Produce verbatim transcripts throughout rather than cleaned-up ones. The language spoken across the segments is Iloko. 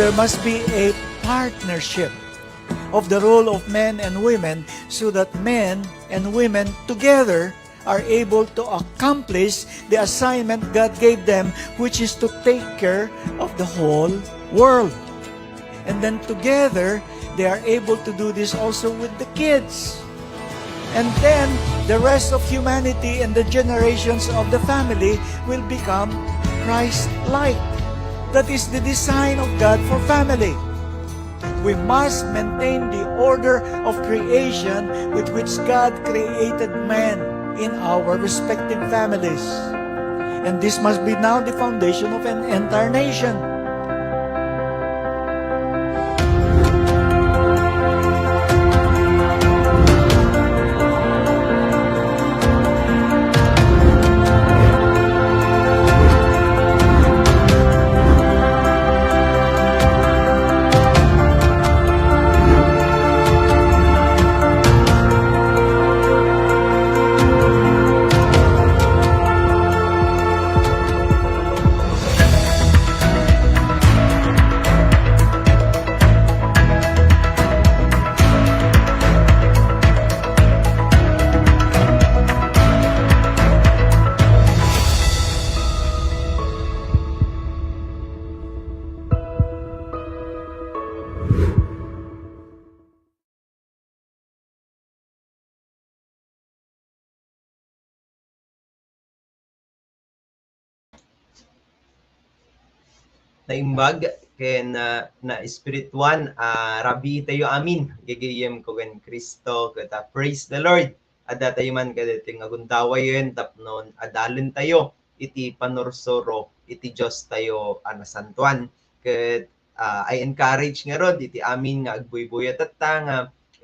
There must be a partnership of the role of men and women so that men and women together are able to accomplish the assignment God gave them, which is to take care of the whole world. And then together, they are able to do this also with the kids. And then the rest of humanity and the generations of the family will become Christ-like. That is the design of God for family. We must maintain the order of creation with which God created man in our respective families. And this must be now the foundation of an entire nation. Naimbag ken, ah, naespirituan a rabii tayo amin, gagayyem ko ken Cristo, ket, ah, praise the Lord. Adda tayo man kadaytoy nga gundawayen tapno adalen tayo iti panursuro iti Dios tayo a nasantoan. Ket, ah, I encourage ngarud iti amin nga agbuybuya tatta nga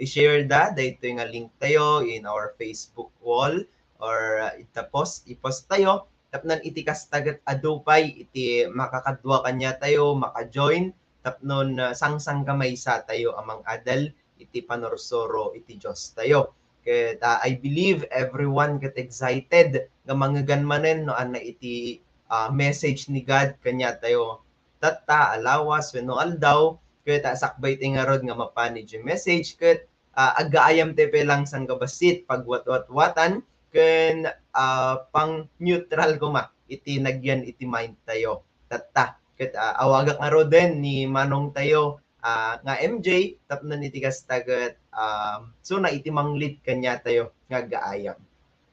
i-share da daytoy nga link tayo in our Facebook wall or, ah, ita post, i-post tayo. Tapno iti kasta ket adu pay iti makakadua kaniatayo, maka-join, tapno, ah, sangsangkamaysa tayo a mangadal iti panursuro iti Dios tayo. Ket, ah, I believe everyone ket excited nga mangngegan manen no ania iti, ah, message ni God kaniatayo tatta a lawas wenno aldaw, ket, ah, sakbay ti ngarud nga mapan idiay message, ket, ah, aggaayam ti pay lang sangkabassit, pagwatwatwatan, ken, ah, pang-neutral koma iti nagyan iti mind tayo. Tatta, ket, ah, awagak ngaruden ni manong tayo, ah, nga M J, tapno iti kasta ket, ah, suna iti mang-lead kaniatayo nga aggaayam.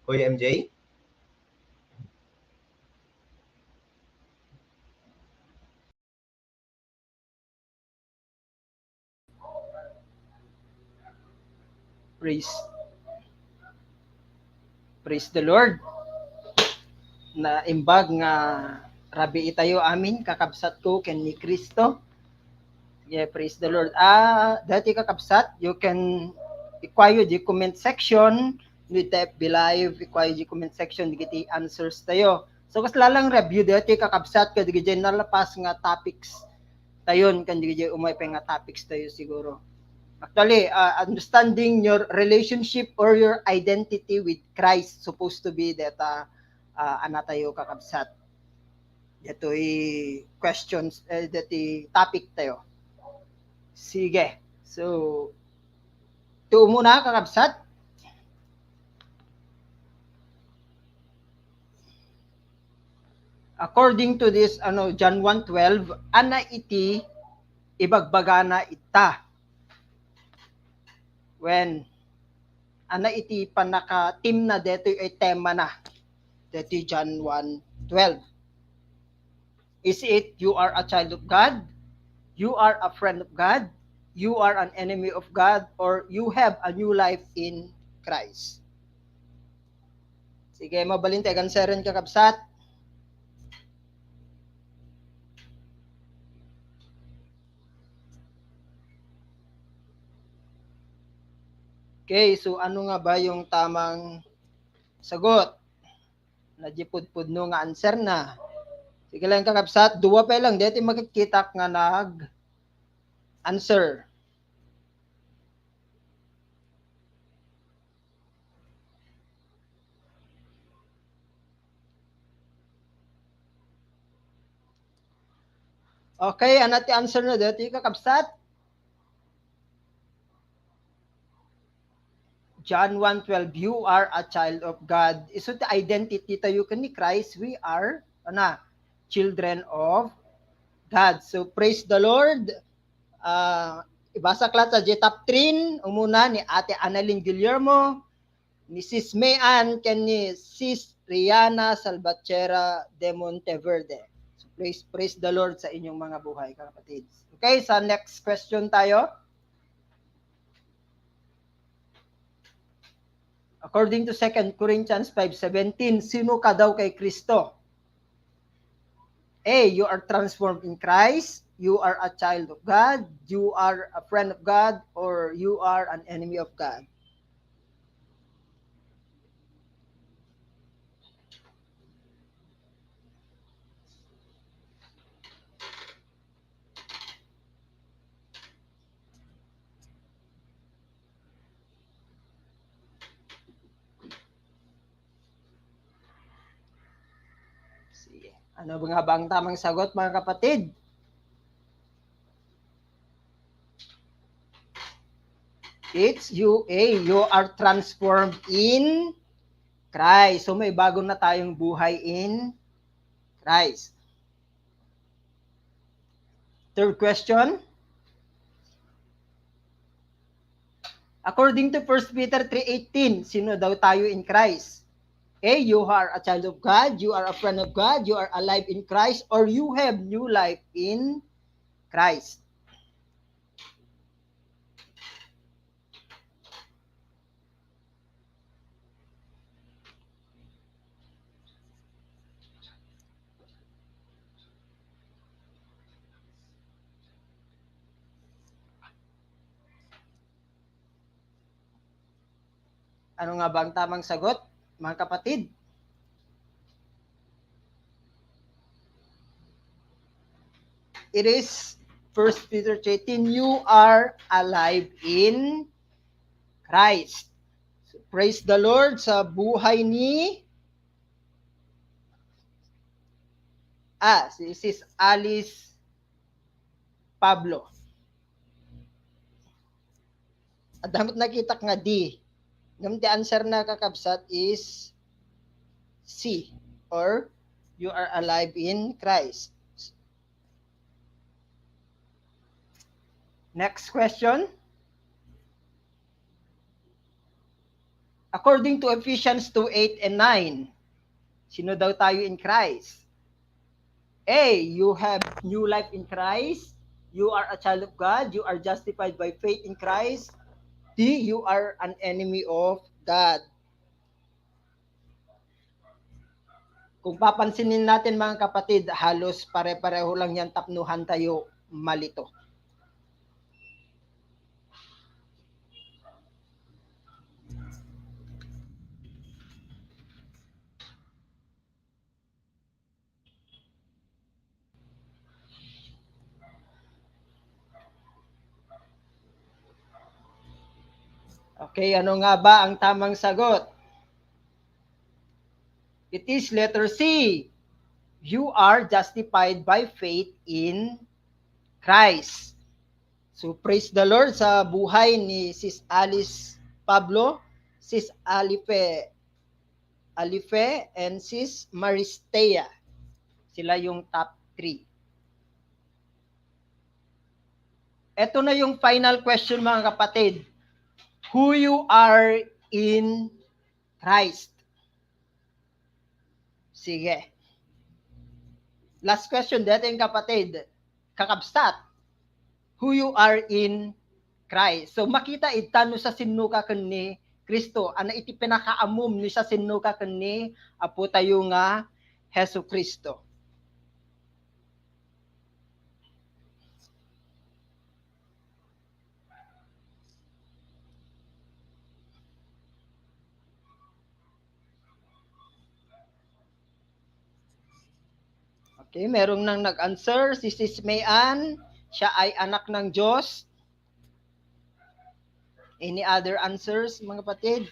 Kuya M J? Praise. Praise the Lord. Naimbag nga rabii tayo amin, kakabsatko ken ni Cristo. Yeah, praise the Lord. Ah, daytoy kakabsat, you can ikuayo di comment section, with the F B Live, ikuayo di comment section, dagiti answers tayo. So, kas lalang review daytoy kakabsat, kadagiti nalapas nga topics tayon, ken dagiti umay pay nga topics tayo siguro. Actually, ah, understanding your relationship or your identity with Christ supposed to be that, ah, ah, ana tayo kakabsat. Daytoy questions, eh, daytoy topic tayo. Sige. So, ito muna, kakabsat. According to this, ano, John one twelve, ana iti ibagbagana ita. When, ana iti pannakatimna detoy ay temana, detoy John one twelve. Is it you are a child of God? You are a friend of God? You are an enemy of God? Or you have a new life in Christ? Sige, mabalin tayo answeren, kakabsat. Okay, so ano nga ba yung tamang sagot? Nadya pudpudno nga answer na. Sige lang, kakabsat, dua pa lang. Deti makikita nga nag-answer. Okay, ano ti answer na dati, kakabsat? John one twelve, "You are a child of God." Isu ti identity tayo ken ni Christ, we are, ana, children of God. So, praise the Lord. Ah, ibasa latta diay top three, umuna ni Ate Annalyn Guillermo, ni Sis May Ann, ken ni Sis Rihanna Salvatierra de Monteverde. So, praise, praise the Lord sa inyong mga buhay, kapatid. Okay, sa next question tayo. According to Second Corinthians five seventeen, sino ka daw kay Kristo? A, you are transformed in Christ, you are a child of God, you are a friend of God, or you are an enemy of God. Sige. Ano nga ba ang tamang sagot, mga kapatid? It's you, A. You are transformed in Christ. So, may bago na tayong buhay in Christ. Third question. According to First Peter three eighteen, sino daw tayo in Christ? A, you are a child of God, you are a friend of God, you are alive in Christ, or you have new life in Christ. Ano nga ba ang tamang sagot, mga kapatid? It is First Peter thirteen, "You are alive in Christ." So, praise the Lord sa buhay ni, ah, si Sis Alice Pablo. Adda met nakitak nga D. Ngem ti answer na, kakabsat, is C, or you are alive in Christ. Next question. According to Ephesians two eight and nine, sino daw tayo in Christ? A, you have new life in Christ. You are a child of God. You are justified by faith in Christ. D, you are an enemy of God. Kung papansinin natin, mga kapatid, halos pare-pareho lang yan, tapnuhan tayo malito. Okay, ano nga ba ang tamang sagot? It is letter C. You are justified by faith in Christ. So, praise the Lord sa buhay ni Sis Alice Pablo, Sis Alife, Alife, and Sis Maristea. Sila yung top three. Eto na yung final question, mga kapatid. Who you are in Christ. Sige. Last question, dating kapatid, kakabsat, who you are in Christ. So, makita ita no sa sinno ka ken ni Kristo. Ana iti pinakaammom no sa sinno ka ken ni Apo tayo nga Jesu Cristo. Okay, merong nang nag-answer, si Sis May Ann, siya ay anak ng Diyos. Any other answers, mga kapatid?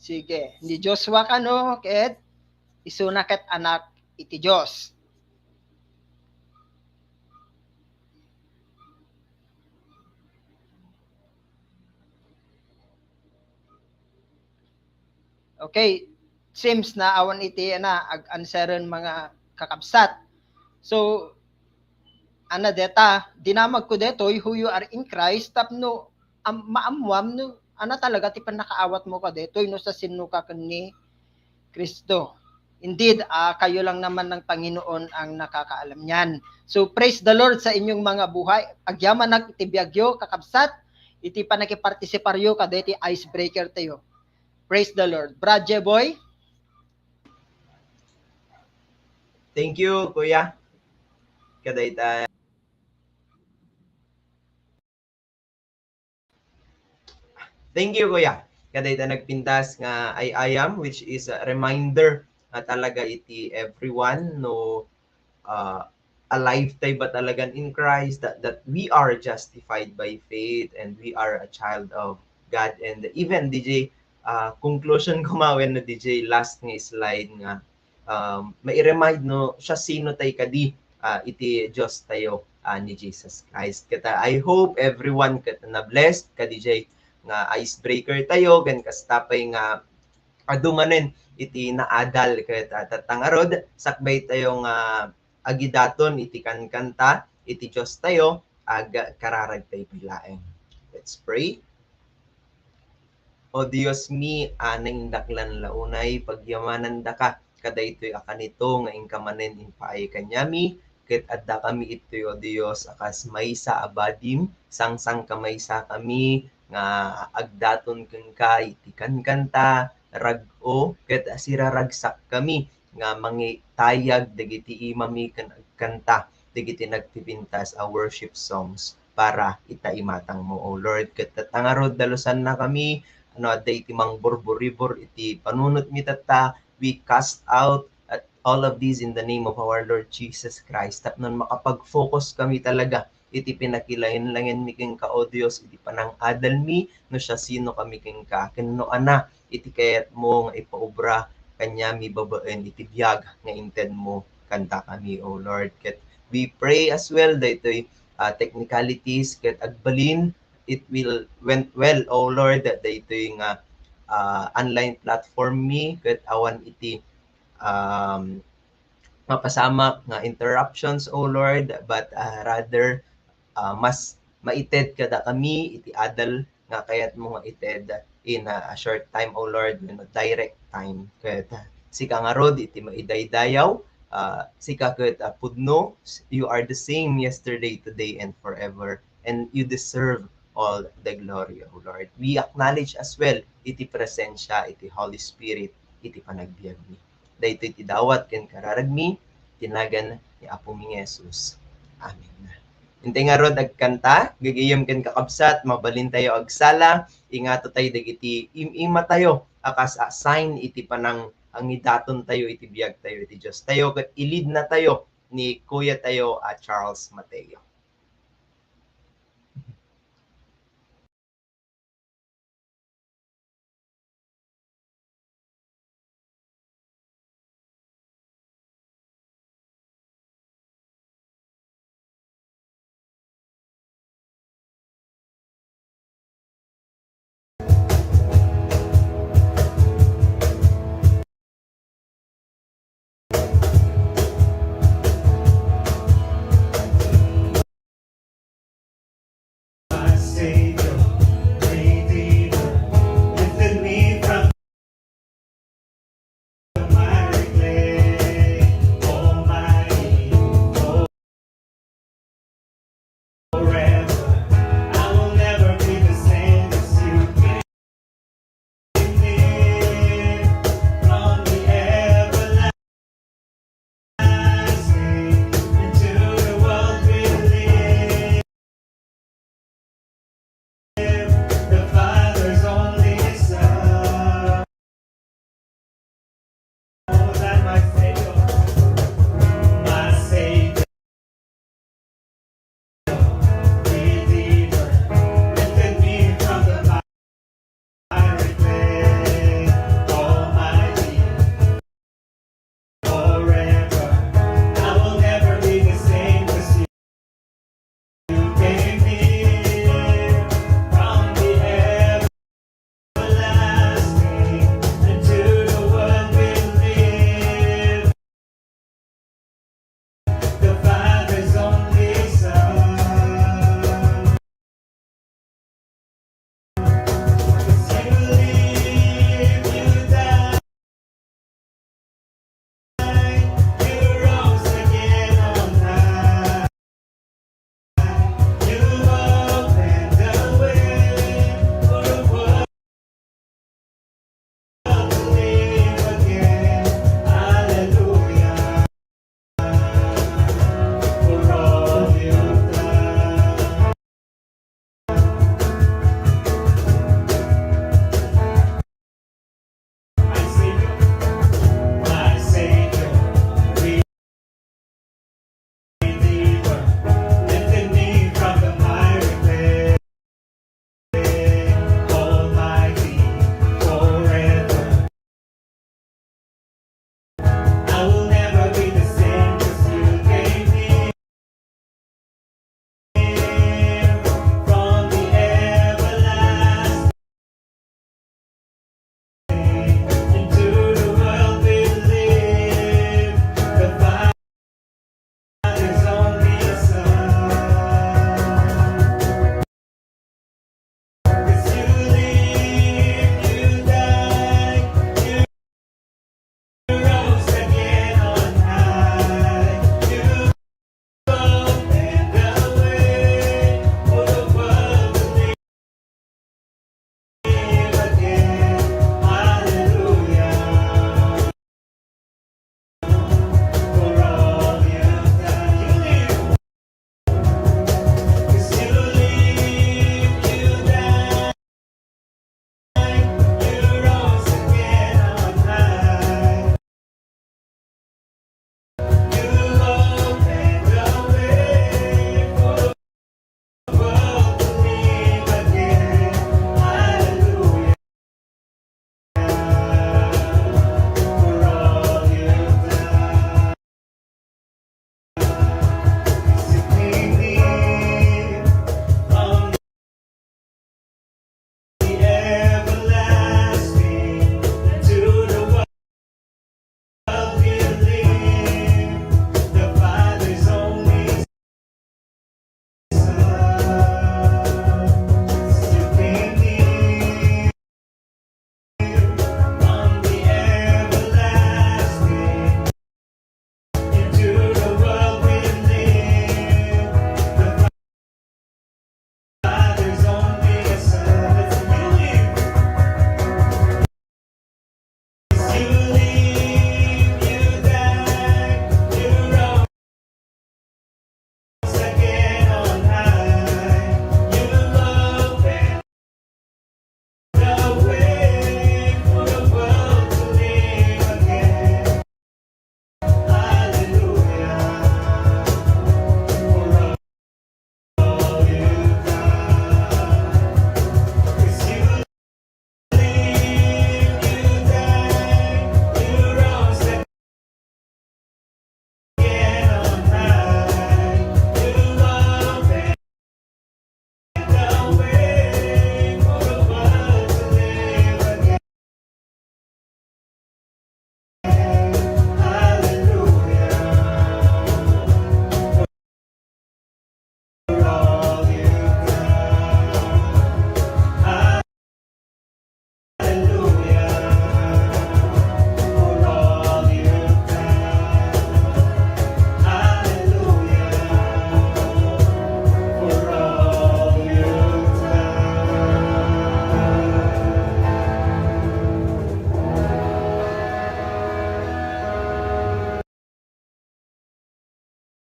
Sige, ni Joshua kano ket isuna ket anak iti Dios. Okay, seems na awan iti na ag-answeren, mga kakabsat. So, ana deta, dinamagko detoy, who you are in Christ, tapno am-, maammuam no ana talaga ti pannakaawatmo kadetoy, no sasinno ka ken ni Cristo. Indeed, ah, kayo lang naman ng Panginoon ang nakakaalam niyan. So, praise the Lord sa inyong mga buhay. Agyamanak iti biagyo, kakabsat, iti panakipartisiparyo kadeti icebreaker tayo. Praise the Lord. Brad Jeboy? Thank you, Kuya. Kadayta. Thank you, Kuya. Kadayta nagpintas nga I I am, which is a reminder nga talaga iti everyone, no, uh, alive tayo ba talagan in Christ, that, that we are justified by faith and we are a child of God. And even D J, uh, conclusion ko mawen no D J, last nga slide nga, um, mai-remind no siasino tayo kadi, ah, iti Dios tayo, ah, ni Jesus Christ. Ket, ah, I hope everyone ket na-blessed kadi jay nga icebreaker tayo, ken kasta pay nga adu manen iti naadal ket, ah, tatta ngarud, sakbay tayo nga agidaton iti kankanta iti Dios tayo, agkararag tayo pay laeng. Let's pray. O Dios mi, a naindaklan la unay, pagyamanandaka kadaytoy a kanito nga inka manen impaay kaniami, ket addakami ittoy, O Dios, a kas maysa a badim, sangsangkamaysakami nga agdaton kenka iti kankanta, rag-o, ket siraragsakkami nga mangitayag dagiti imami ken agkanta dagiti nagpipintas a worship songs para ita imatangmo, O Lord. Ket tatta ngarud, dalusannakami, no adda iti mangburburibur iti panunotmi tatta, we cast out at all of these in the name of our Lord Jesus Christ. Tapno makapag-focus kami talaga iti pinakilainlainmi kenka, O Dios, iti panangadalmi, no siasino kami kenka, ken no ana, iti kayatmo nga ipaubra kaniami babaen iti biag nga intedmo kadakami, O Lord. Ket we pray as well daytoy, ah, technicalities ket agbalin, it will went well, O Lord, daytoy nga, ah, online platform mi ket awan iti, um, mapasamak nga interruptions, O Lord, but, ah, rather, ah, mas maited kadakami iti adal nga kayatmo nga ited in a, a short time, O Lord, wenno direct time. Ket sika ngarud iti maidaydayaw, ah, sika ket, ah, pudno, you are the same yesterday, today, and forever, and you deserve all the glory, O Lord. We acknowledge as well iti presensya iti Holy Spirit iti panagbiagmi. Daytoy ti dawat ken kararagmi, ti nagan ni Apomi nga Jesus. Amen. Intay ngarud agkanta, gagayyem ken kakabsat, mabalin tayo agsala, ingato tayo dagiti im-ima tayo a kas a sign iti panangangidaton tayo iti biag tayo iti Dios tayo, ket i-lead na tayo ni Kuya tayo a Charles Mateo.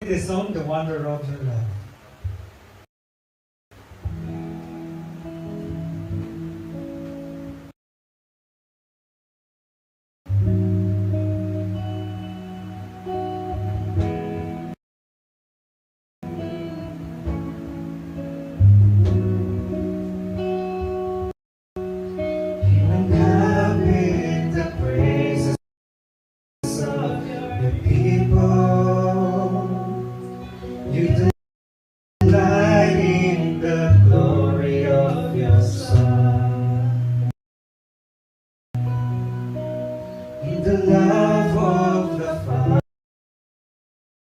the song, The Wonder of Your Love. Inhabit the praises of your people. You delight in the glory of your Son. In the love of the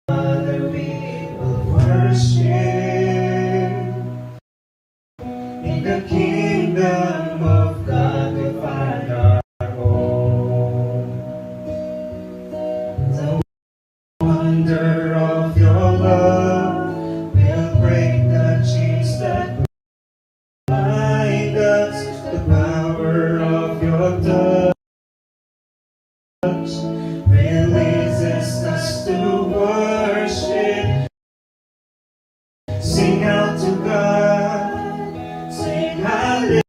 Father we will worship. In the kingdom of God we find our home. The wonder of your love will break the chains that bind us. The power of your touch releases us to worship. Sing out to God, sing hallelujah.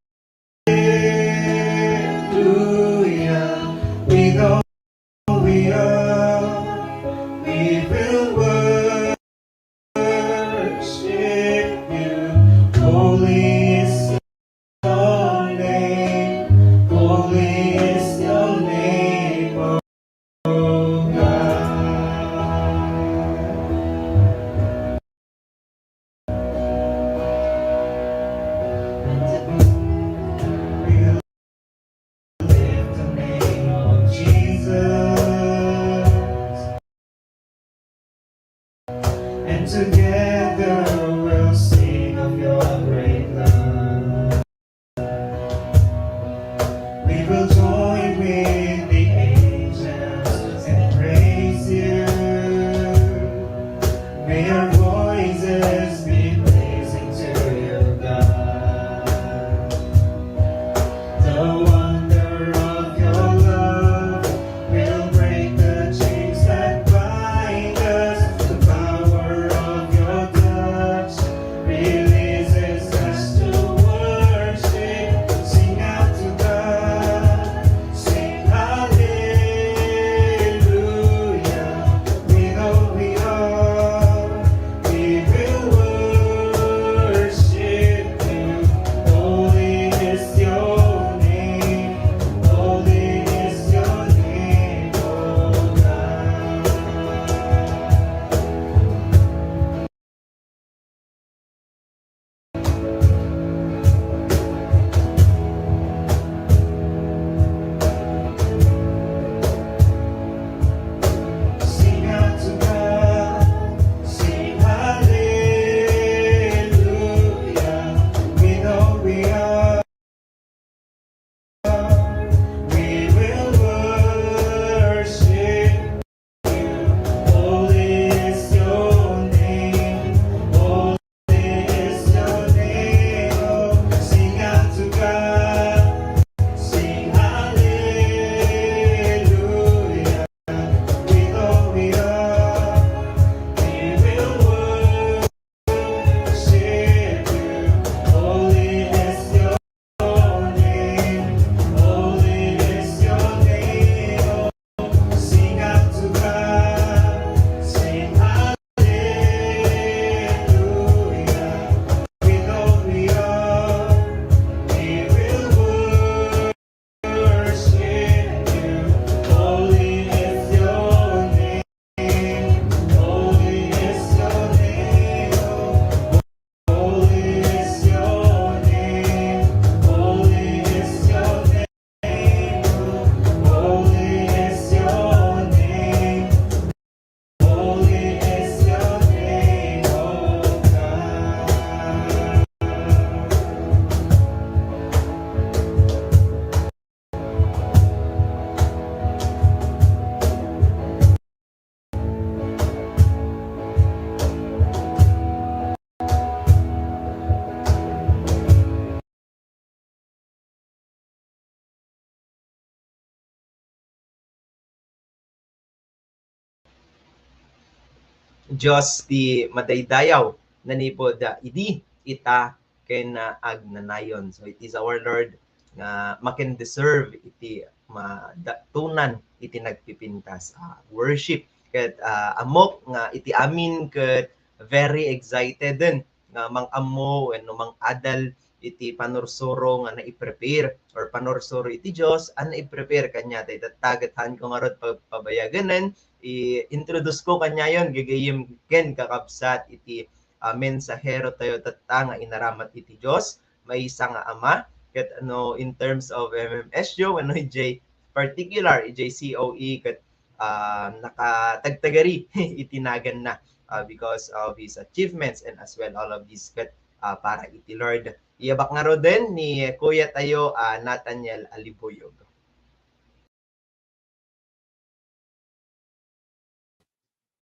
Dios ti madaydayaw nanipud, ah, idi, ita, ken, ah, agnanayon. So it is our Lord nga makin-deserve iti madatunan iti nagpipintas a worship. Ket, ah, ammok nga iti amin ket very excited den nga mang-ammo wenno mang-adal iti panursuro nga naiprepare or panursuro iti Dios a naiprepare kaniada. Itatta ket haanko ngarud pa-, pabayaganen, i-introduce ko kaniayon, gagayyem ken kakabsat, iti, ah, mensahero tayo tatta nga inaramat iti Dios, maysa nga ama, ket no, in terms of M M S J, wenno idiay particular, idiay C O E, ket, ah, nakatagtagari iti naganna, ah, because of his achievements and as well all of this ket, ah, para iti Lord. Iyabak ngaruden ni Kuya tayo, ah, Nathaniel Alibuyog.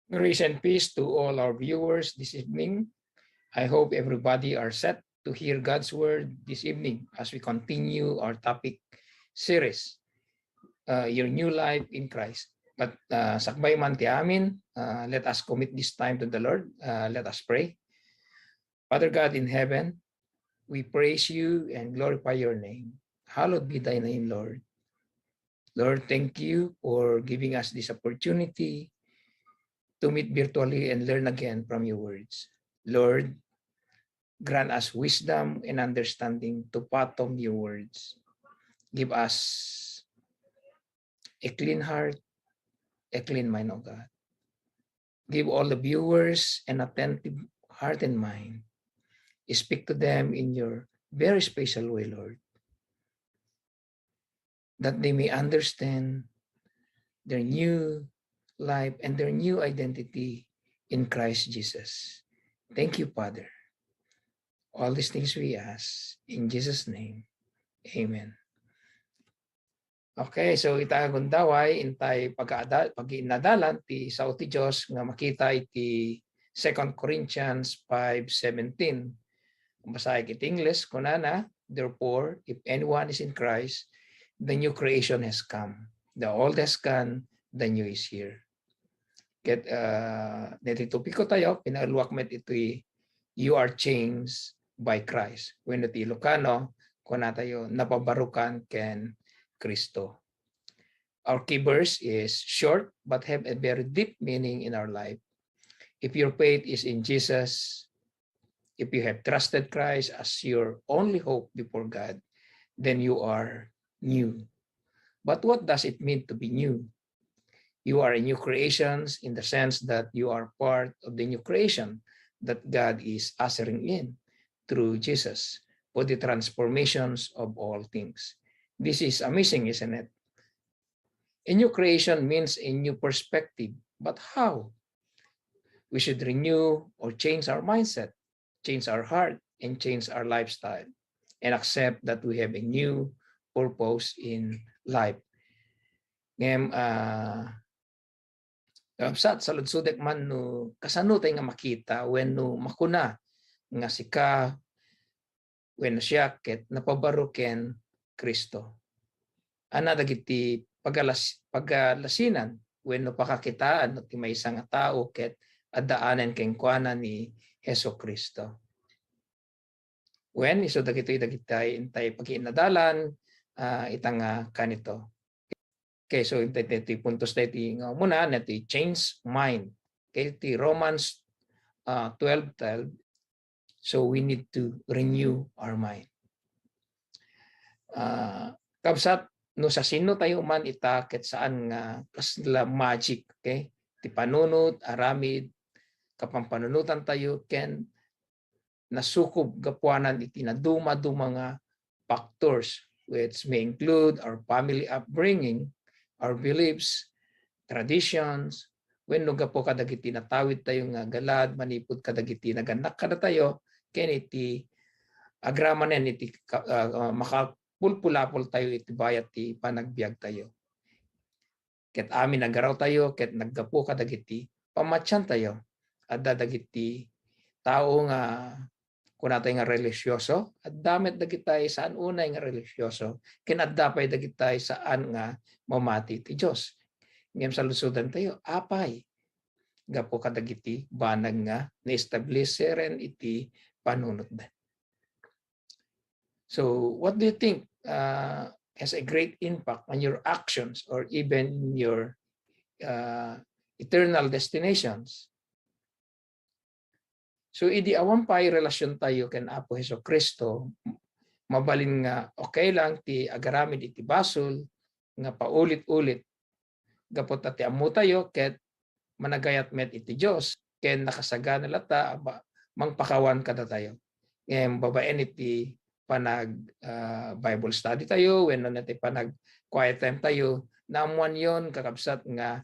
Grace and peace to all our viewers this evening. I hope everybody are set to hear God's word this evening as we continue our topic series, uh, Your New Life in Christ. But, uh, sakbay man ti amin, uh, let us commit this time to the Lord. Uh, let us pray. Father God in heaven, we praise you and glorify your name. Hallowed be thy name, Lord. Lord, thank you for giving us this opportunity to meet virtually and learn again from your words. Lord, grant us wisdom and understanding to fathom your words. Give us a clean heart, a clean mind, O God. Give all the viewers an attentive heart and mind. Speak to them in your very special way, Lord, that they may understand their new life and their new identity in Christ Jesus. Thank you, Father. All these things we ask in Jesus' name. Amen. Okay, so ita gundaway, intay pagaada-, pagiinadalan ti sao ti Dios nga makita iti Second Corinthians five seventeen. Basaek iti English, kunana, "Therefore, if anyone is in Christ, the new creation has come. The old has gone, the new is here." Ket, ah, daytoy topiko tayo, pinauluak met itoy, "You are changed by Christ." Wenno ti Ilocano, kuna tayo, "Napabarukan ken Cristo." Our key verse is short but have a very deep meaning in our life. If your faith is in Jesus, if you have trusted Christ as your only hope before God, then you are new. But what does it mean to be new? You are a new creation in the sense that you are part of the new creation that God is ushering in through Jesus for the transformations of all things. This is amazing, isn't it? A new creation means a new perspective. But how? We should renew or change our mindset, change our heart, and change our lifestyle, and accept that we have a new purpose in life. Ngem, ah, kabsat, saludsodek man no kasano tayo nga makita wenno makuna nga sika wenno siak ket napabaro ken Cristo. Ania dagiti pagalas-, pagalasinan wenno pakakitaan no ti maysa nga tao ket addaanen kenkuana ni Jesu-Cristo? Wen, isu dagitoy dagiti intay pagiinadalan, ah, ita nga kanito. Okay, so intay ti puntos tayo ti nga umuna, na ti change mind. Okay, ti Romans, ah, twelve twelve, so we need to renew our mind. Ah, kabsat, no sasino tayo man ita, ket saan nga kasla magic, okay? Ti panunot, aramid, kapampanunotan tayo, ken nasukob gapuanan iti naduma-duma nga factors, which may include our family upbringing, our beliefs, traditions, wenno gapu kadagiti natawid tayo nga galad manipud kadagiti nagannak kadatayo, ken iti agramanen iti ka-, ah, ah, makapulpulapol tayo iti bayat ti panagbiag tayo. Ket amin a garaw tayo ket naggapu kadagiti pamatian tayo. Adda dagiti tao nga kuna tayo nga religioso, adda met dagiti saan unay nga religioso, ken adda pay dagiti saan nga mamati ti Dios. Ngem saludsodentayo, apay, gapu kadagiti banag nga naestabliseren iti panunotda. So, what do you think, uh, has a great impact on your actions or even your, uh, eternal destinations? So, idi awan pay relasiontayo ken Apo Jesu-Cristo, mabalin nga okay lang ti agaramid iti basol nga paulit-ulit gapu ta ti ammotayo ket managayat met iti Dios ken nakasagana latta a ba-, mangpakawan kadatayo. Ngem babaen iti panag, ah, Bible study tayo wenno iti panag quiet time tayo, naammoanyon, kakabsat, nga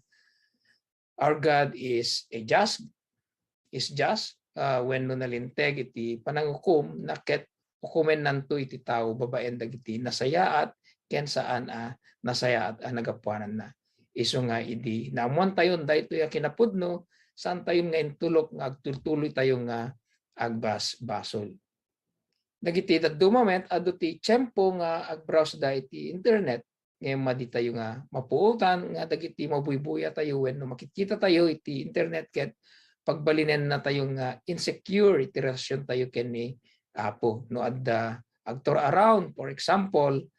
our God is a just, is just, ah, wenno nalinteg iti panangukom na ket ukomennanto iti tao babaen dagiti nasayaat ken saan a nasayaat a nagapuananna. Isu nga idi naammoantayon daytoy a kinapudno, saantayon nga intulok nga agtultuloytayo nga agbasbasol. Dagiti dadduma met, adu ti tiempo nga agbrowseda iti internet, ngem maditayo nga mapuotan nga dagiti mabuybuyatayo wenno makitkitatayo iti internet ket pagbalinennatayo nga insecure iti relasiontayo ken ni Apo. No adda agtur-around, for example,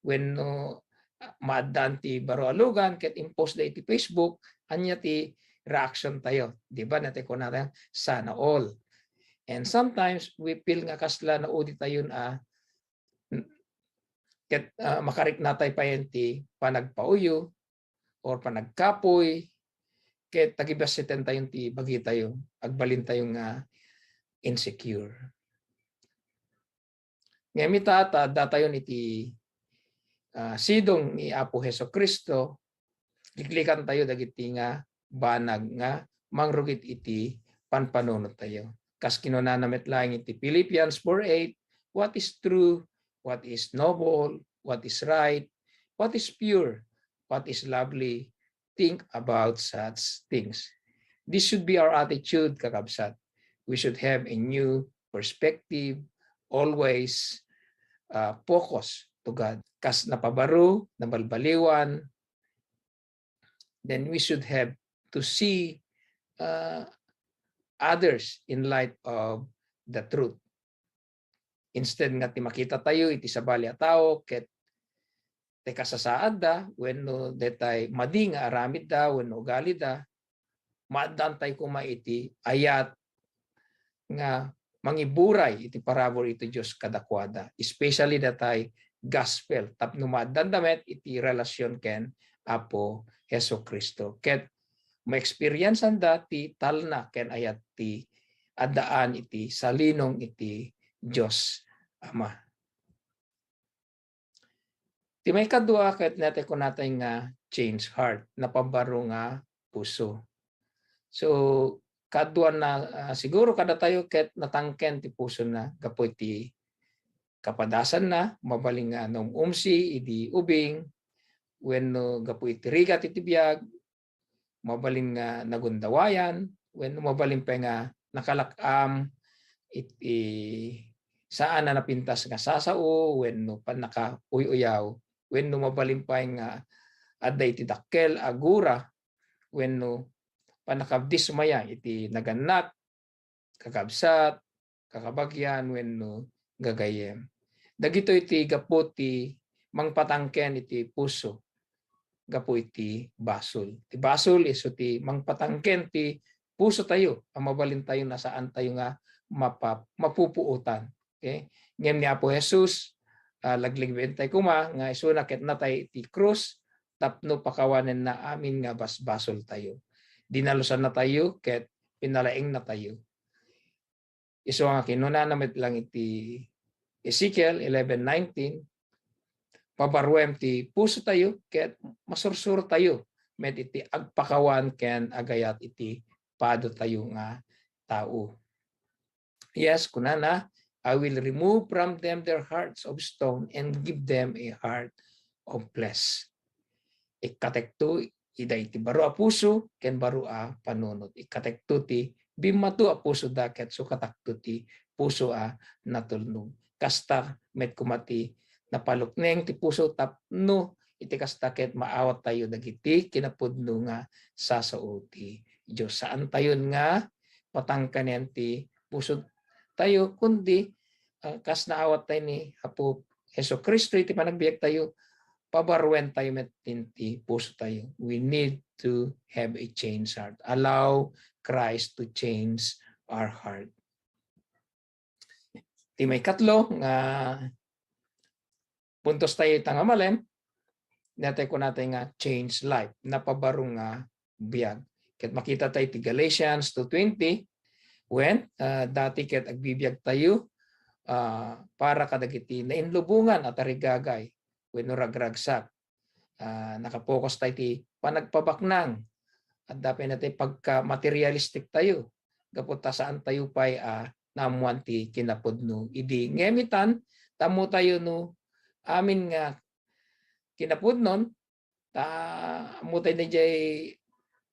wenno, ah, maaddaan ti baro a lugan ket impostda iti Facebook, ania ti reactiontayo? Di ba, natay kunatayo, "Sana all." And sometimes, we feel nga kasla nauditayon a, ket, ah, makariknatay payen ti panagpauyo or panagkapuy, ket tagibassitentayon ti bagitayo, agbalintayo nga insecure. Ngem ita, ta addatayon iti, ah, sidong ni Apo Jesu-Cristo, liklikantayo dagiti nga banag nga mangrugit iti panpanunottayo. Kas kinunana met laeng iti Philippians four eight, "What is true, what is noble, what is right, what is pure, what is lovely, think about such things." This should be our attitude, kakabsat. We should have a new perspective, always, uh, focus to God. Kas napabaro, nabalbaliwan, then we should have to see, uh, others in light of the truth. Instead nga ti makitatayo iti sabali a tao ket ti kasasaadda wenno detay madi nga aramidda wenno ugalida, maaddaantay koma iti ayat nga mangiburay iti parabur iti Dios kadakuada, especially datay gospel, tapno maaddanda met iti relasion ken Apo Jesu-Cristo. Ket ma-experience-anda ti talna ken ayat ti addaan iti salinong iti Dios Ama. Ti maikadua ket natay kunatay nga change heart, napabaro nga puso. So, kaduan na, ah, siguro kadatayo ket natangken ti pusona gapu iti kapadasanna, mabalin nga naum-umsi idi ubing, wenno gapu iti rigat iti biag, mabalin nga nagundawayan, wenno mabalin pay nga nakalak-am iti saan a napintas nga sasao, wenno pannakauy-uyaw, wenno mabalin pay nga adda iti dakkel a gura, wenno pannakadismaya iti nagannak, kakabsat, kakabagian, wenno gagayyem. Dagitoy ti gapu ti mangpatangken iti puso gapu iti basol. Ti basol isu ti mangpatangken ti pusotayo a mabalintayo a saantayo nga mapa-, mapupuotan. Okay? Ngem ni Apo Jesus, ah, laglagibaentayo koma nga isuna ket natay iti krus tapno pakawanenna amin nga basbasoltayo. Dinalosannatayo ket pinalaingnatayo. Isu nga kinunana met lang iti Ezekiel eleven nineteen, "Pabaruem ti pusotayo ket masursurtayo met iti agpakawan ken agayat iti padotayo nga tao." Yes, kunana, "I will remove from them their hearts of stone and give them a heart of flesh." Ikkatekto ida iti baro a puso ken baro a panunot. Ikkatekto ti bimmato a pusoda ket sukatakto ti puso a natulnog. Kasta met koma ti napalukneng ti puso tapno iti kasta ket maawattayo dagiti kinapudno nga sasao ti Dios. Saantayon nga patangkanen ti pusotayo, kundi, ah, kas naawat tayo ni Apo Jesu-Cristo iti panagbiag tayo, pabaruen tayo met ti puso tayo. We need to have a change heart. Allow Christ to change our heart. Ti maikatlo nga puntos tayo ita nga malem, natay ko natay nga change life, napabaro nga biag. Ket makita tayo ti Galatians two twenty, when, ah, dati ket agbibiag tayo, ah, para kadagiti nainlubongan a tarigagay wenno ragragsak. Ah, nakapokus tayo ti panagpabaknang. Adda pay natay pagka-materialistic tayo. Gapu ta saan tayo pay a naammoan ti kinapudno idi. Ngem itan, tammo tayo no amin nga kinapudnon, ta ammo tayo na jay,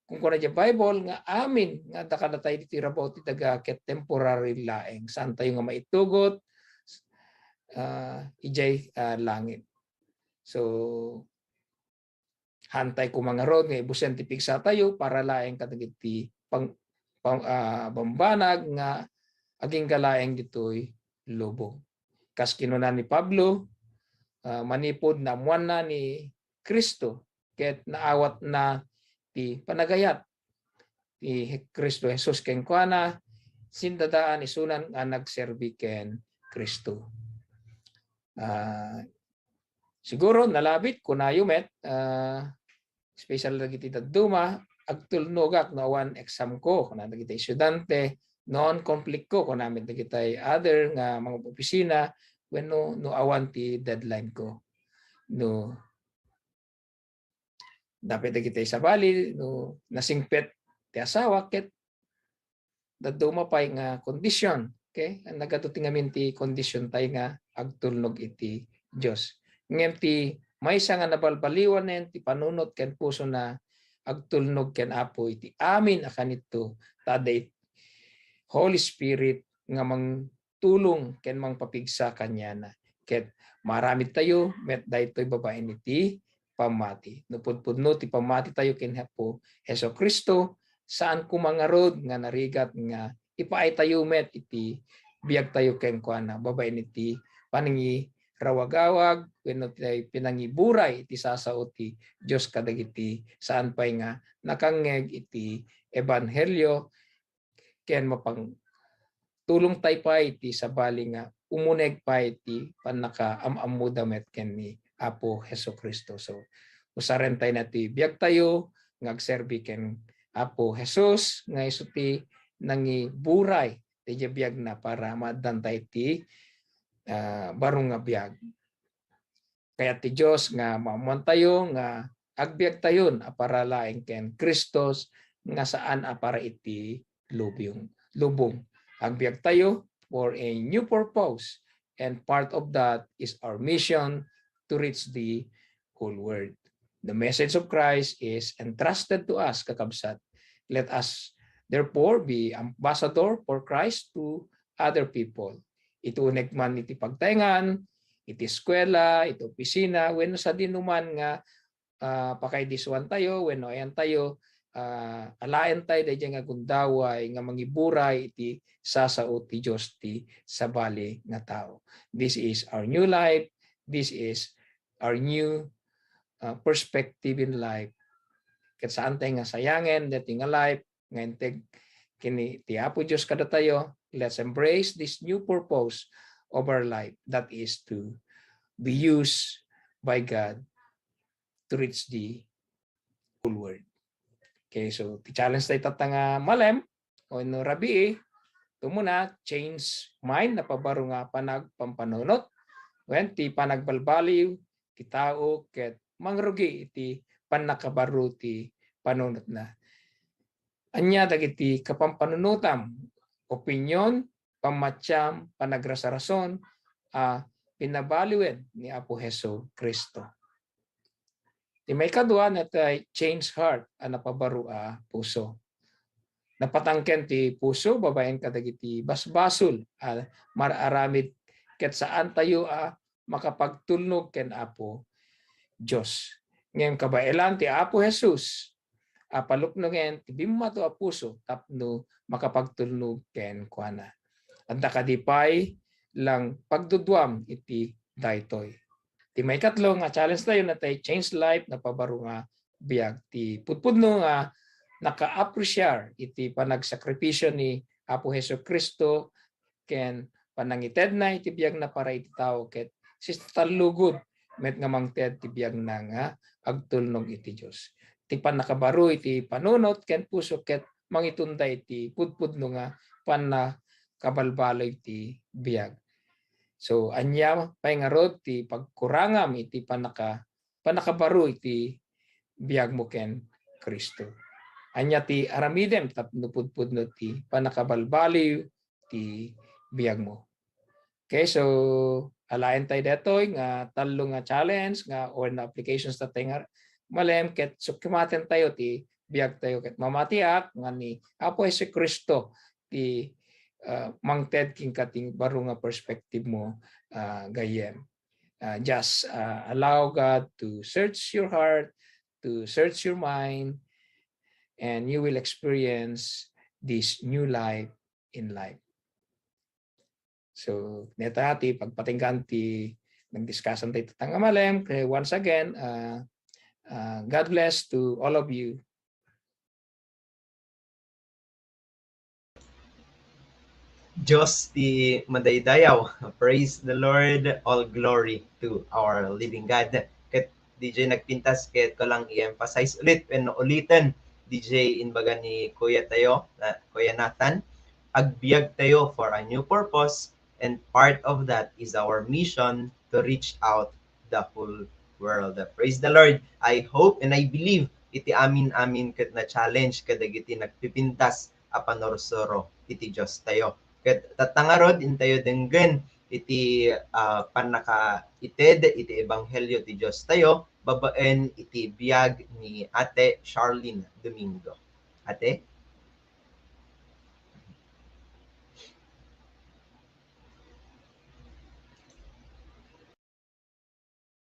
kung kuna jay Bible, nga amin nga dakana tayo ditoy rabaw ti daga ket temporary laeng. Saan tayo nga maitugot, ah, ijay, ah, langit. So, hantay kumangarod nga ibusen ti pigsa tayo para laeng kadagiti pang-, pang-, ah, bambanag nga agingga laeng ditoy lubong. Kas kinuna ni Pablo, ah, manipud naammoanna ni Cristo ket naawatna ti panagayat ni Cristo Jesus kenkuana, sindadaan isunan nga nagserbi ken Cristo. Ah, siguro nalabit kunayo met, ah, special dagiti dadduma, agtulnogak no awan exam ko, kuna dagiti estudiante, no awan conflict ko, kuna met dagiti other nga mga opisina, wenno no awan ti deadline ko. No, dapay dagiti sabali, no nasingpet ti asawa, ket dadduma pay nga kondisyon. Okay? Nagadu ti ngamin ti kondisyon tayo nga agtulnog iti Dios. Ngem ti maysa nga nabalbaliwanen ti panunot ken pusona agtulnog ken Apo iti amin a kanito, ta adda iti Holy Spirit nga mangtulong ken mangpapigsa kaniana. Ket maaramid tayo met daytoy babaen iti pammati. No pudpudno ti pammati tayo ken Apo Jesu-Cristo, saan ko mangarud nga narigat nga ipaay tayo met iti biag tayo kenkuana babaen iti panangirawagawag wenno ti pinangiburay iti sasao ti Dios kadagiti saan pay nga nakangngeg iti ebanghelio ken mapang-, tulong tayo pay iti sabali nga umuneg pay iti pannakaam-ammoda met ken ni Apo Jesu-Cristo. So, usaren tayo na ti biag tayo nga agserbi ken Apo Jesus nga isu ti nangiburay ti biagna para maaddan tayo ti, ah, baro nga biag. Kayat ti Dios nga maammoan tayo nga agbiag tayon a para laeng ken Kristos nga saan a para iti lubong, lubong. Agbiag tayo for a new purpose, and part of that is our mission to reach the whole world. The message of Christ is entrusted to us, kakabsat. Let us therefore be ambassador for Christ to other people. Iti uneg man iti pagtaengan, iti eskuela, iti opisina, wenno sadinoman nga, ah, pakaidisuan tayo, wenno ayan tayo, ah, alaen tayo daydiay nga gundaway nga mangiburay iti sasao ti Dios ti sabali nga tao. This is our new life. This is our new, ah, perspective in life. Ket saan tayo nga sayangen daytoy nga life nga integ ken ti Apo Dios kadatayo. Let's embrace this new purpose of our life, that is to be used by God to reach the whole world. Okay, so ti challenge tayo tatta nga malem wenno rabii, tumuna, change mind, napabaro nga panagpampanunot, wen ti panagbalbaliw ti tao ket mangrugi iti pannakabaro ti panunotna. Ania dagiti kapampannunotam, opinyon, pammatiam, panagrasarason a pinabaliwen ni Apo Jesu-Cristo? Ti maikadua, natay change heart a napabaro a puso. Napatangken ti puso babaen kadagiti basbasol a mar-aramid ket saan tayo a makapagtulnog ken Apo Dios. Ngem kabaelan ti Apo Jesus, a paluknongen ti bimmato a puso tapno makapagtulnog kenkuana. Adda kadi pay lang pagduduam iti daytoy? Ti maikatlo nga challenge tayo natay change life, napabaro nga biag. Ti pudpudno nga naka-appreciate iti panagsakripisyo ni Apo Jesu-Cristo ken panangitedna iti biagna para iti tao ket sista tallugod met nga mangted ti biagna nga agtulnog iti Dios. Ti pannakabaro iti panunot ken puso ket mangitunda iti pudpudno nga pannakabalbaliw ti biag. So, ania pay ngarud ti pagkurangam iti pannaka-, pannakabaro iti biagmo ken Cristo? Ania ti aramidem tapno pudpudno ti pannakabalbaliw ti biagmo? Okay, so alaen tayo detoy nga tallo nga challenge nga or na applications ta tayo nga malem ket sukkimaten tayo ti biag tayo ket mamatiak nga ni Apo Jesu-Cristo ti, ah, mangted kenka ti baro nga perspective mo, ah, gayyem. Ah, just, ah, allow God to search your heart, to search your mind, and you will experience this new life in life. So, neta ti pagpatinggan ti nagdiscussion tayo tatang amalem. Kaya once again, ah, ah, God bless to all of you. Dios ti madaydayaw. Praise the Lord. All glory to our living God. Ket D J nagpintas ket ko lang i-emphasize ulit wenno uliten, D J, imbaga ni Kuya tayo, na, Kuya Nathan, agbiag tayo for a new purpose, and part of that is our mission to reach out the whole world. Praise the Lord. I hope and I believe iti amin-amin ket na-challenge kadagiti nagpipintas a panursuro iti Dios tayo. Ket tatta ngarud, intayo denggen iti, ah, pannakaited iti ebanghelio ti Dios tayo babaen iti biag ni Ate Charlene Domingo. Ate?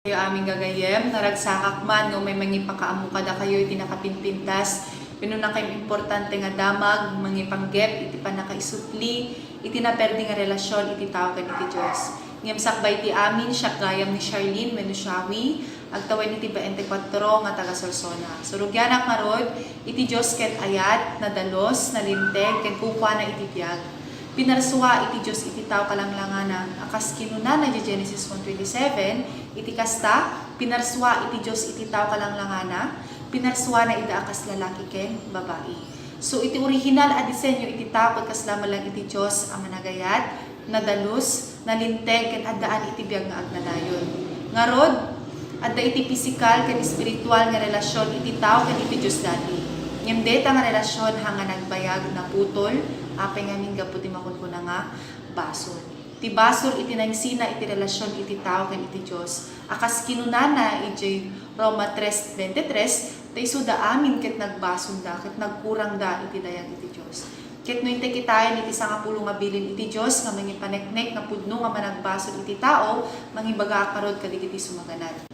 Kayo amin gagayyem, naragsakak man nga umay mangipakaammo kadakayo iti nakapinpintas wenno nakaimimportante nga damag, mangipanggep iti pannakaisubli iti naperdi nga relasyon iti tao ken iti Dios. Ngem sakbay ti amin, siak gayam ni Charlene wenno Shawi, agtawen iti baente kuatro nga taga Solsona. Surugianak ngarud iti Dios ket ayat, nadalus, nalinteg, ken kukuana iti biag. Pinarsua iti Dios iti tao kalanglangana, a kas kinunana iti Genesis one twenty-seven, iti kasta, pinarsua iti Dios iti tao kalanglangana, pinarsuana ida a kas lalaki ken babai. So, iti original a disenyo iti tao ket kasla met lang iti Dios a managayat, nadalus, nalinteg, ken addaan iti biag nga agnanayon. Ngarud, adda iti pisikal ken espiritual nga relasyon iti tao ken iti Dios dati. Ngem dayta nga relasyon haan nga nagbayag, naputol, apay ngamin gapu ti makunkuna nga basol. Ti basol iti nangsina iti relasyon iti tao ken iti Dios. A kas kinunana idiay Roma tres veintitrés, ta isuda amin ket nagbasolda ket nagkurangda iti dayag iti Dios. Ket no intay kitaen iti sangapulo nga bilin iti Dios nga mangipaneknek nga pudno nga managbasol iti tao, mangibagaak ngarud kadagiti sumaganad.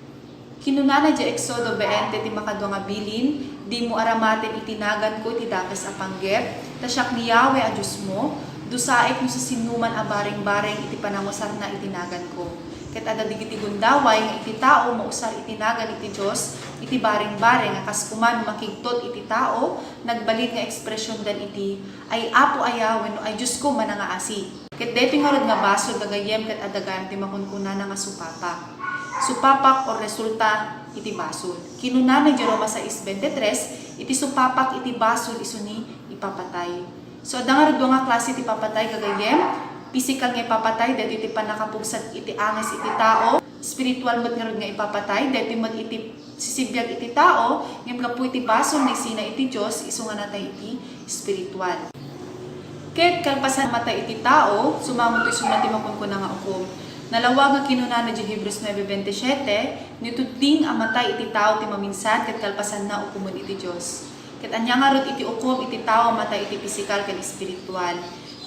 Kinunana idiay Exodo veinte ti makadua nga bilin, "Dimo aramaten iti naganko iti dakes a panggep, ta siak ni Yahweh a Diosmo, dusaek no sisinoman a barengbareng iti panangusarna iti naganko." Ket adda dagiti gundaway nga iti tao mausar iti nagan iti Dios iti barengbareng a kas koma no makigtot iti tao, nagbalin nga ekspresiondan iti, "Ay Apo aya?" wenno "Ay Diosko, manangaasi." Ket daytoy ngarud nga basol gagayyem ket adda gayam ti makunkunana nga supapak. Supapak or resulta iti basol. Kinunana idiay Roma sais veintitrés, iti supapak iti basol isu ni ipapatay. So, adda ngarud dua nga klase ti papatay gagayyem. Pisikal nga ipapatay, daytoy iti pannakapugsat iti anges iti tao. Spiritual met ngarud nga ipapatay, daytoy met iti sisibiag iti tao, ngem gapu iti basol, naisina iti Dios, isu nga natay iti spiritual. Ket kalpasan matay iti tao, sumango toy isuna ti makunkuna nga ukom. Nalawag nga kinunana idiay Hebreos nueve veintisiete, "No ituding a matay iti tao ti maminsan, ket kalpasanna ukomen iti Dios." Ket ania ngarud iti ukom iti tao a matay iti pisikal ken espiritual?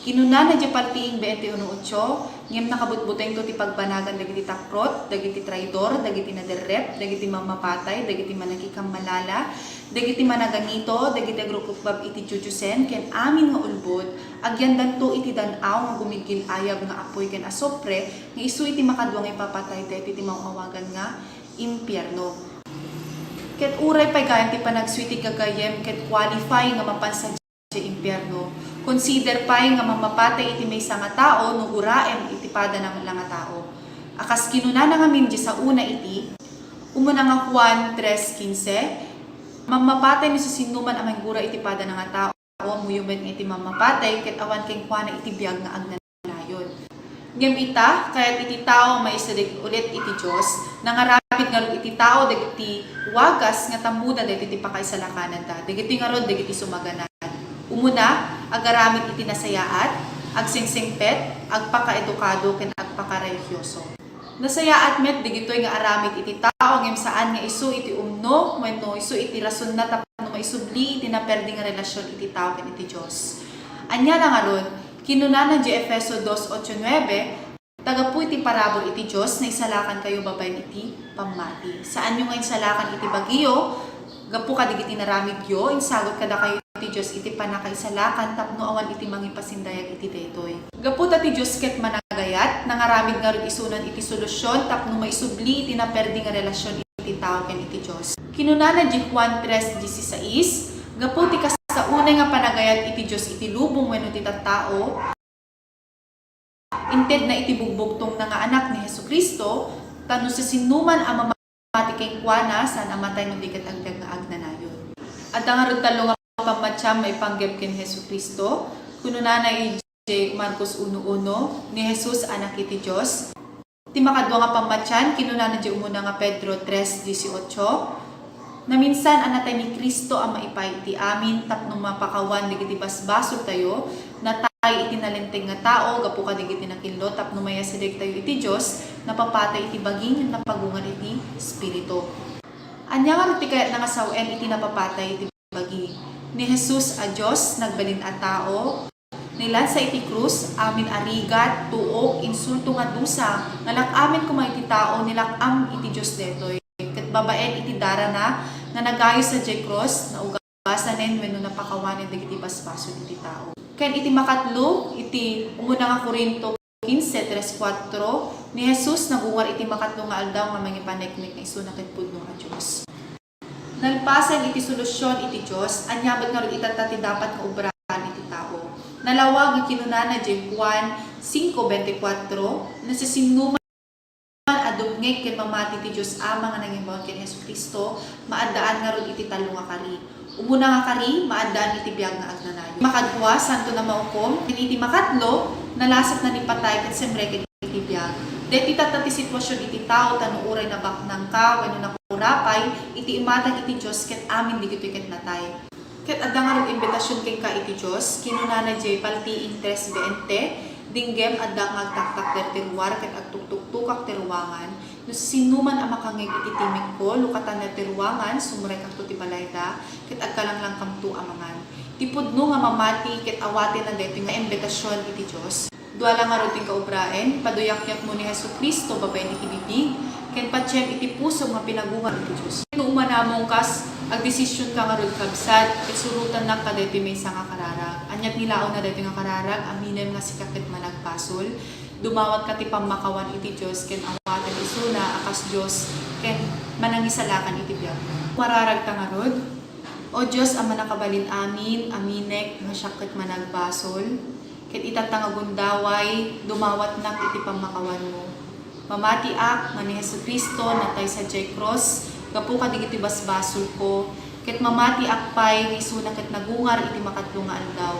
Kinunana diay paltiing twenty-one ocho, ngem nakabutbutengto ti pagbanagan dagiti taprot, dagiti traidor, dagiti naderrep, dagiti mammapatay, dagiti manakikammalala, dagiti managanito, dagiti agrukukbab iti diodiosen, ken amin nga ulbod, agyandanto iti dan-aw nga gumiggil-ayab nga apuy ken asupre, nga isu iti makadua nga ipapatay daytoy ti maw-awagan nga impierno. Ket uray pay gayan ti panagsuy ti gagayyem ket qualify nga mapan sadiay impierno, consider pay nga mammapatay iti maysa nga tao no guraem iti padana la nga tao. A kas kinunana ngamin diay saona iti umuna nga Juan tres quince, mammapatay no siasinoman a manggura iti padana nga tao, ammoyo met nga iti mammapatay ket awan kenkuana iti biag nga agnanayon. Ngem ita, kayat iti tao a maisarig ulit iti Dios, nangaramid ngarud iti tao dagiti wagas nga tammuda dagiti pakaisalakananda, dagiti ngarud dagiti sumaganad. Umuna, agaramid iti nasayaat, agsengsengpet, agpakaedukado, ken agpakarehioso. Nasayaat met dagitoy nga aramid iti tao ngem saan nga isu iti umno wenno isu iti rasonna tapno maisubli iti naperdi nga relasion iti tao ken iti Dios. Ania la ngarud, kinunana diay Efeso dos ocho nuebe, ta gapu iti parabur iti Dios, naisalakankayo babaen iti pammati. Saanyo nga insalakan iti bagiyo, gapu kadagiti naramidyo, insagut kadakayo ti Dios iti pannakaisalakan tapno awan iti mangipasindayag iti daytoy. Gapu ta ti Dios ket managayat, nangaramid ngarud isunan iti solusion tapno maisubli iti naperdi nga relasion iti tao ken iti Dios. Kinunana diay Juan tres dieciséis, gapu ti kasta unay nga panagayat iti Dios iti lubong wenno ti tattao, intedna iti bugbugtongna nga Anak ni Jesu-Cristo, ta no siasinoman a mamati kenkuana, saan a matay no di ket agbiag nga agnanayon. Adda ngarud tallo nga pammatian maipanggep ken Jesu-Cristo. Kinunana idiay Marcos uno uno, ni Jesus anak iti Dios. Ti makadua nga pammatian, kinunana diay umuna nga Pedro tres dieciocho, naminsan a natay ni Cristo a maipaay iti amin tapno mapakawan dagiti basbasoltayo, natay iti nalinteg nga tao gapu kadagiti nakillo tapno maiyasidegtayo iti Dios, napapatay iti bagi ngem napagungar iti espiritu. Ania ngarud ti kayatna nga sawen iti napapatay iti bagi? Ni Jesus a Dios, nagbalin a tao, nilansa iti krus, amin a rigat, tuok, insulto nga dusa, nga lak-amen koma iti tao, nilak-am iti Dios daytoy. Ket babaen iti darana nga nagayo sadiay krus, naugasanen wenno napakawanen dagiti basbasol iti tao. Ken iti makatlo, iti umuna nga Corinto quince tres cuatro, ni Jesus nagungar iti makatlo nga aldaw nga mangipaneknek nga isuna ket pudno a Dios. Nalpasen iti solusion iti Dios, ania met ngarud itatta ti dapat nga obraen iti tao? Nalawag nga kinunana diay Juan cinco veinticuatro, no siasinoman a dumngeg ken mamati ti Dios Ama nga nangibaon ken Jesu-Cristo, maaddaan ngarud iti tallo nga kari. Umuna nga kari, maaddaan iti biag nga agnanayon. Makadua, santon a maukom, ken iti makatlo, nalasatna ni patay ket simreken iti biag. Daytoy tatta ti situasion iti tao, ta no uray nabaknangka wenno nakurapay, iti imatang iti Dios ket amin dagitoy ket natay. Ket adda ngarud imbitasion kenka iti Dios, kinunana diay paltiing tres veinte, dinggem, addaak nga agtaktakder ti ruar ket agtuktuktokak ti ruangan, no siasinoman a makangngeg iti timekko, lukatanna ti ruangan, sumrekakto ti balayda, ket agkalanglangkamto a mangan. Ti pudno nga mamati ket awatenna daytoy nga imbitasion iti Dios. Dua la ngarud ti kaobraen, paduyakyakmo ni Jesu-Cristo babaen iti bibig, ken patiem iti pusom nga pinagungar iti Dios. No umanamong kas, agdesisionka ngarud, kabsat, ket surotannak kadaytoy maysa nga kararag. Ania ti nilaona daytoy nga kararag? Aminem nga sika ket managbasol. Dumawatka ti pammakawan iti Dios ken awatem isuna a kas Dios ken manangisalakan iti biagmo. Mararagta ngarud, O Dios a mannakabalin amin, aminek nga siak ket managbasol, ket itatta nga gundaway, dumawatnak iti pammakawanmo. Mamatiak nga ni Jesu-Cristo natay sadiay krus gapu kadagiti basbasolko, ket mamatiak pay nga isuna ket nagungar iti makatlo nga aldaw.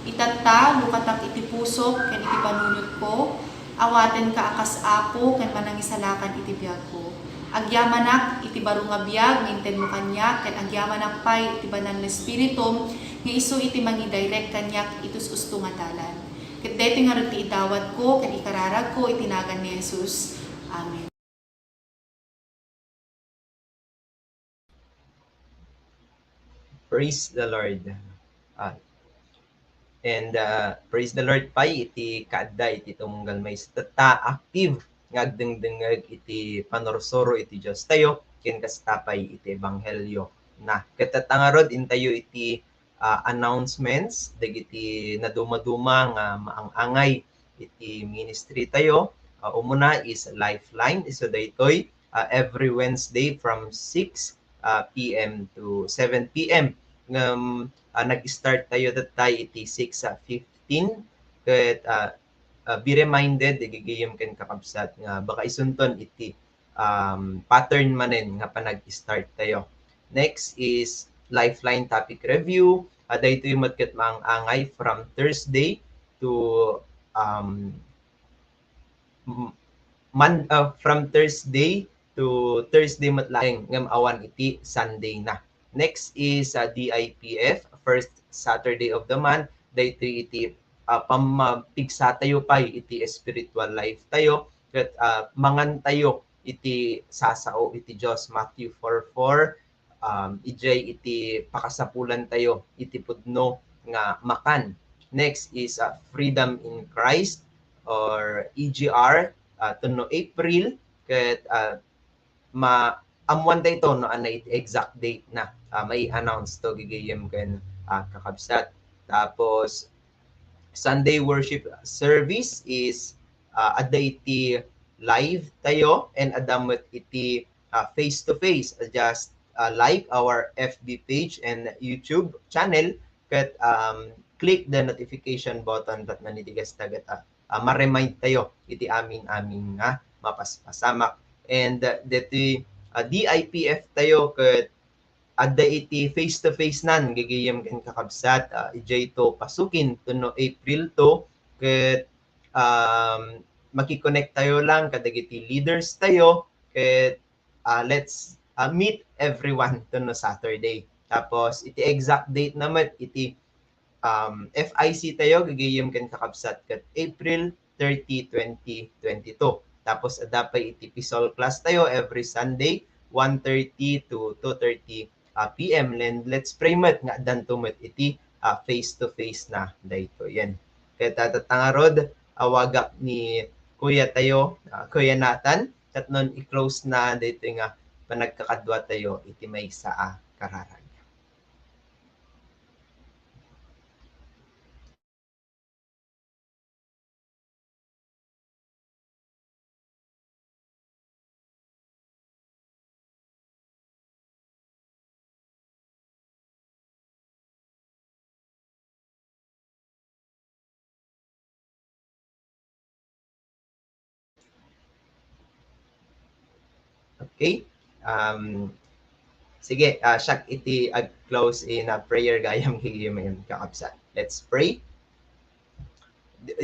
Itatta, lukatak iti pusok ken iti panunotko, awatenka a kas Apo ken manangisalakan iti biagko. Agyamanak iti baro nga biag nga intedmo kaniak, ken agyamanak pay iti Banal nga Espiritum nga isu iti mangidirect kaniak iti us-usto nga dalan. Ket daytoy ngarud ti idawatko ken ikararagko iti nagan ni Jesus. Amen. Praise the Lord. Ah, And, ah, praise the Lord pay iti kaadda iti tumunggal maysa tatta active nga agdengdengngeg iti panursuro iti Diostayo ken kasta pay iti ebanghelio na. Ket tatta ngarud intayo iti, ah, announcements dagiti nadumaduma nga maang-angay iti ministry tayo. Ah, umuna is Lifeline. So daytoy, ah, every Wednesday from six, ah, P M to seven P M. Ngem, ah, nag-start tayo tatta iti six, ah, fifteen. Ket, ah, ah, be reminded, igigayem ken kakabsat nga baka isunton iti, um, pattern manen nga panag-start tayo. Next is Lifeline topic review. Ah, daytoy met ket maang-angay from Thursday to, um, m-, Mon-, ah, from Thursday to Thursday met laeng ngem awan iti Sunday na. Next is, ah, D I P F, first Saturday of the month. Daytoy iti, ah, pammapigsa tayo pay iti spiritual life tayo ket, ah, mangan tayo iti sasao iti Dios, Matthew four four, um, idiay iti pakasapulan tayo iti pudno nga makan. Next is, uh, Freedom in Christ or E G R, uh, tunno April, ket, uh, ma-, ammuan tayo no anna iti exact date na, uh, mai-announce to gigayem ken, uh, kakabsat. Tapos, Sunday worship service is, uh, adda iti live tayo and adda met iti, uh, face to face. Just, uh, like our F B page and YouTube channel ket, um, click the notification button tapno iti kasta ket, uh, uh, ma-remind tayo iti amin-amin nga mapaspasamak. And, uh, deti, uh, D I P F tayo ket adda iti face to face nan gigayem ken kakabsat, uh, idiay to pasukin tunno April two ket, um, makikonek tayo lang kadagiti leaders tayo ket, uh, let's, uh, meet everyone tunno Saturday. Tapos iti exact date na met iti, um, F I C tayo gigayem ken kakabsat ket April thirty, twenty twenty-two. Tapos adda pay iti P S O L class tayo every Sunday, one thirty to two thirty, uh, P M. And let's pray met nga addanto met iti, uh, face to face na daytoyen. Ket, uh, tatta ngarud, awagak ni Kuya tayo, uh, Kuya Nathan, tapno i-close na daytoy nga panagkakadua tayo iti maysa a kararag. Okay. Um, sige, ah, siak iti ag-close in a prayer gayam gayam kakabsat. Let's pray.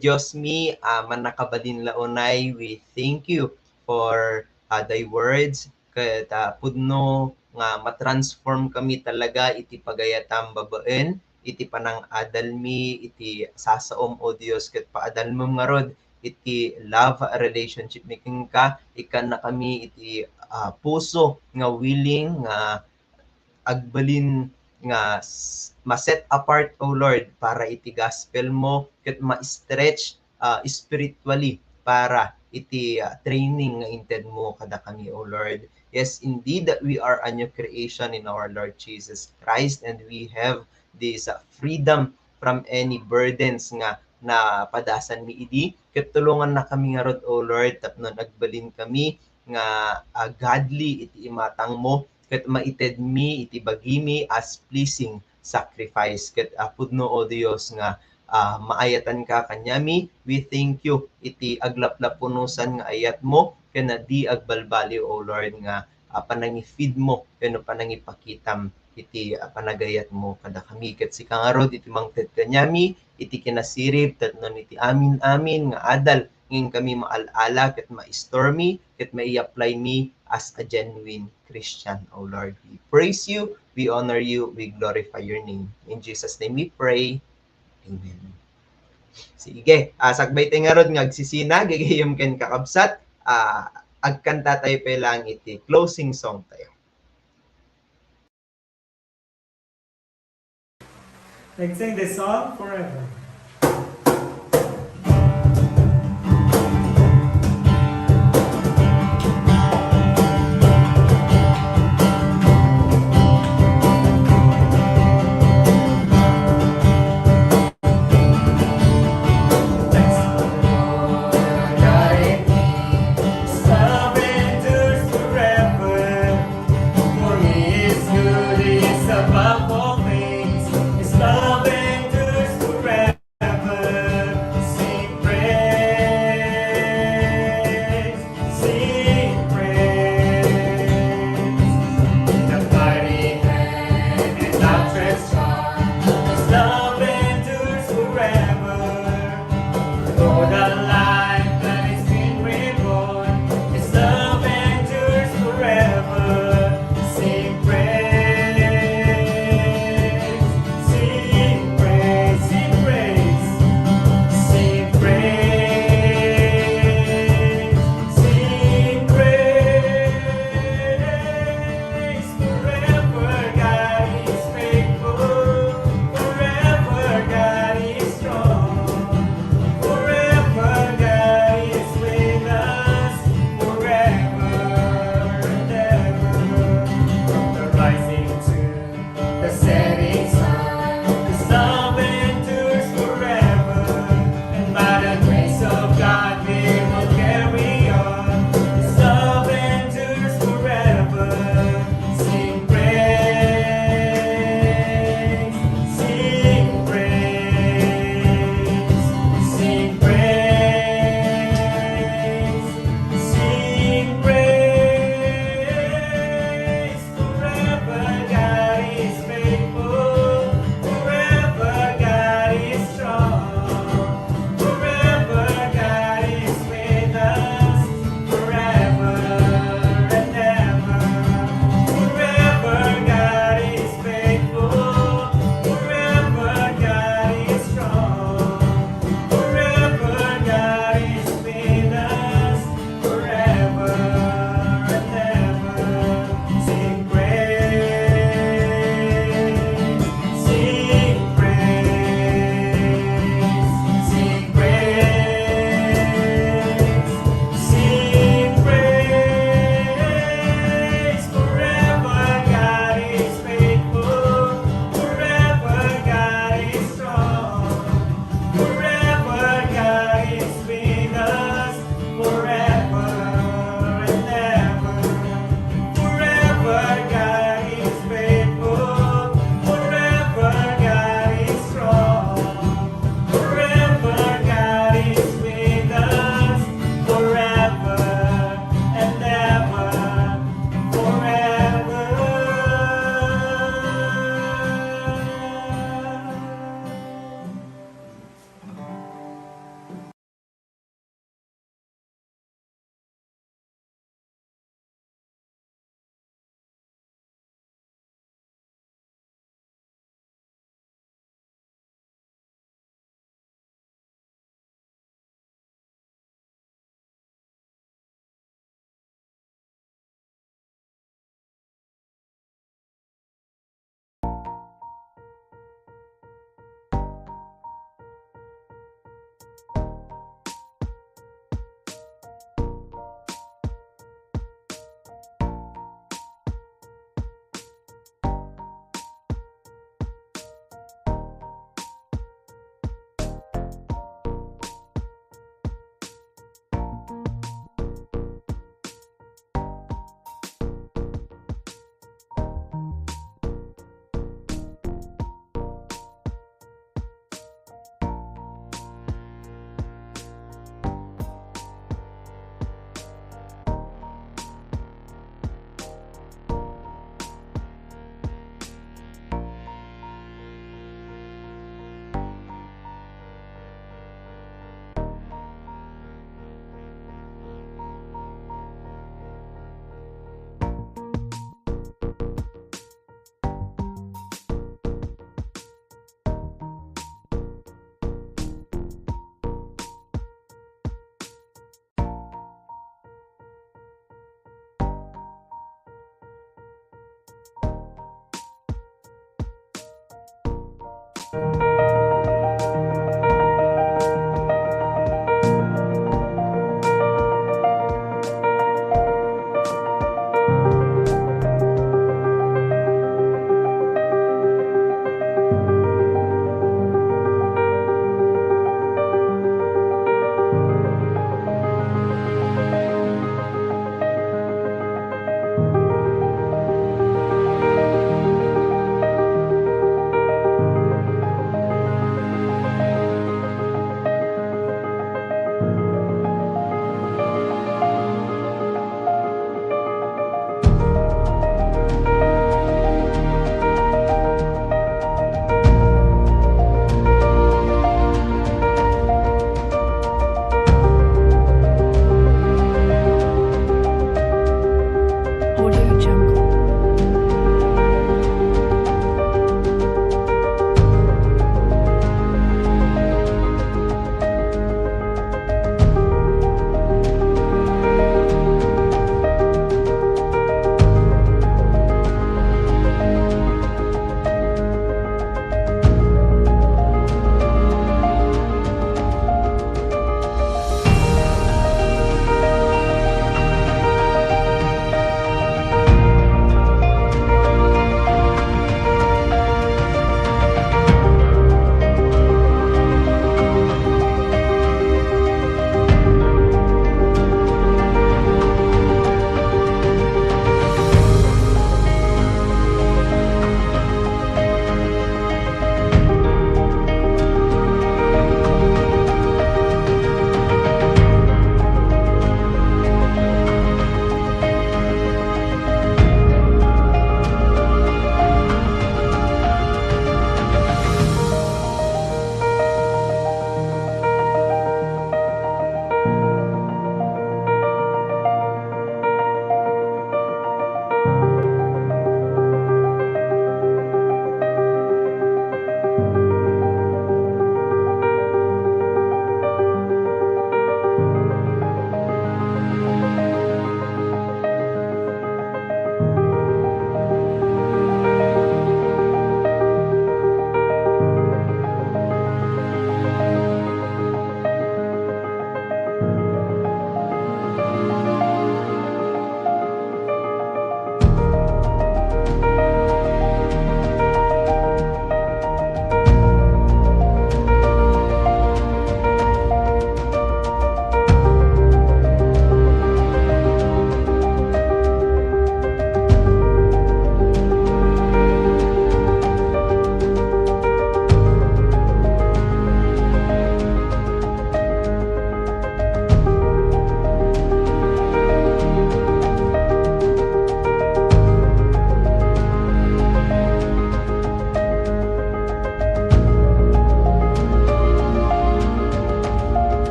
Dios mi, ah, mannakabalin la unay, we thank you for, ah, thy words. Ket, ah, pudno nga matransform kami talaga iti pagayatam babaen iti panangadalmi, iti sasaom, O Dios, ket paadalmem ngarud iti love relationship mi kenka, ikkannakami iti, ah, puso nga willing, nga agbalin nga s-, ma-set apart, O Lord, para iti gospel mo, ket ma-stretch, ah, spiritually para iti, ah, training nga inted mo kadakami, O Lord. Yes, indeed, we are a new creation in our Lord Jesus Christ, and we have this, ah, freedom from any burdens nga napadasan mi idi. Ket tulongannakami ngarud, O Lord, tapno agbalin kami nga, ah, godly iti imatang mo, ket maited mi iti bagimi as pleasing sacrifice. Ket, ah, pudno, O Dios, nga, ah, maayatanka kaniami. We thank you iti aglaplapunosan nga ayat mo, ken di agbalbaliw, O Lord, nga, ah, panangi-feed mo, ken panangipakitam iti, ah, panagayat mo kadakami. Ket sika ngarud iti mangted kaniami, iti kinasirib, tapno iti amin-amin nga adal, ngem kami maal-ala ket maistormi, ket mai-apply mi as a genuine Christian, O Lord. We praise you, we honor you, we glorify your name. In Jesus' name we pray. Amen. Sige, ah, sakbay tayo ngarud nga agsisina, gigayam ken kakabsat, ah, agkanta tayo pay lang iti closing song tayo. Let's sing this song forever.